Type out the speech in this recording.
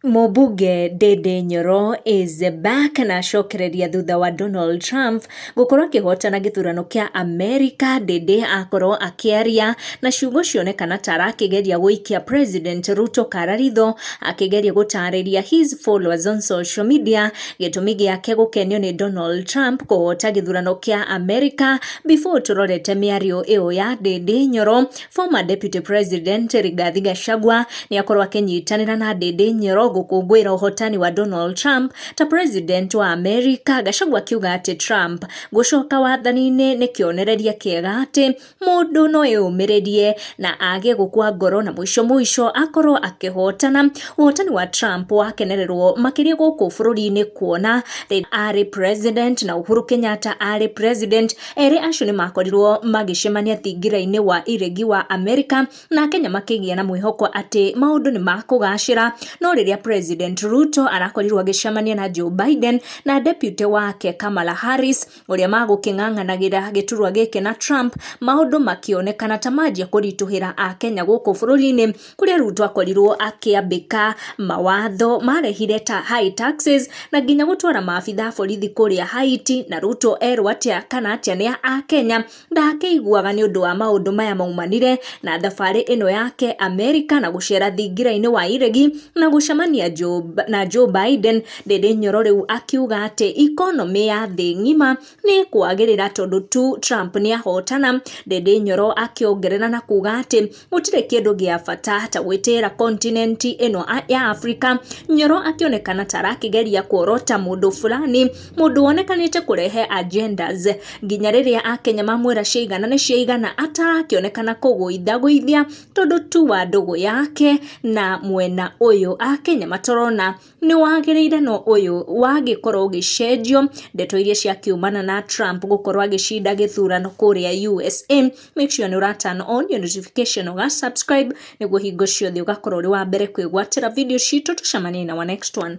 Mũmbunge Ndindi Nyoro is back na acokereria thutha wa Donald Trump gũkorwo akĩhotana gĩthurano kĩa Amerika. Ndindi akorwo akĩaria na ciugo cionekana ta arakĩgeria gũikia President Ruto kara ritho, akĩgeria gũtarĩria his followers on social media gĩtũmi gĩake gũkenio nĩ Donald Trump kũhota gĩthurano kĩa Amerika. Before tũrorete mĩario ĩyo ya Ndindi Nyoro, former Deputy President Rigathi Gachagua nĩ akorwo akĩnyitanĩra na Ndindi Nyoro gũkũngũĩra ũhotani wa Donald Trump ta president wa Amerika. Gachagua akiuga atĩ Trump gũcoka wathani-inĩ nĩ kĩonereria kĩega atĩ mũndũ no eyũmĩrĩrie na age gũkua ngoro na mũico mũico akorwo akĩhotana. Ũhotani wa Trump wakenererwo makĩria gũkũ bũrũri-inĩ, kuona arĩ president na Uhuru Kenyatta arĩ president, erĩ acio nĩ makorirwo magĩcemania thingira-inĩ wa iregi wa Amerika na Kenya makĩgĩa na mwĩhoko atĩ maũndũ nĩ makũgacĩra. No rĩrĩa President Ruto arakorirwo agĩcemania na Joe Biden na deputy wake Kamala Harris, ũrĩa magũkĩng'ang'anagĩra gĩturwa gĩkĩ na Trump, maũndũ makĩonekana ta manjia kũritũhĩra Akenya gũkũ bũrũri-inĩ, kũrĩa Ruto akorirwo akĩambĩka mawatho marehire ta high taxes na nginya gũtwara maabitha borithi kũrĩa Haiti. Na Ruto erwo atĩa kana atĩa nĩ Akenya, ndakĩiguaga nĩ ũndũ wa maũndũ maya maumanire na thabarĩ ĩno yake Amerika na gũcera thingira-inĩ wa iregi na gũcemania na Joe Biden. Ndindi Nyoro rĩu akiuga atĩ economy ya thĩ ng'ima nĩ kwagĩrĩra tondũ tu Trump nĩ ahotana. Ndindi Nyoro akĩongerera na kuga atĩ gũtirĩ kĩndũ gĩa bata ta gwĩtĩĩra continent ĩno ya Africa. Nyoro akĩonekana ta arakĩgeria kuorota mũndũ fulani, mũndũ wonekanĩte kũrehe agendas nginya rĩrĩa Akenya mamwĩra ciaigana nĩ ciaigana, atarakĩonekana kũgũithagũithia tondũ tu wa ndũgũ yake na mwena ũyũ Akenya matorona nĩ wagĩrĩire, no ũyũ wagĩkorwo ũgĩcenjio. Ndeto iria ciakiumana na Trump gũkorwo agĩcinda gĩthurano kũrĩa USA. Make sure nĩ ũra turn on your notification, ũga subscribe nĩguo hingo ciothe ũgakorwo ũrĩ wa mbere kwĩgwatĩra video citũ. Tũcemanie na wa next one.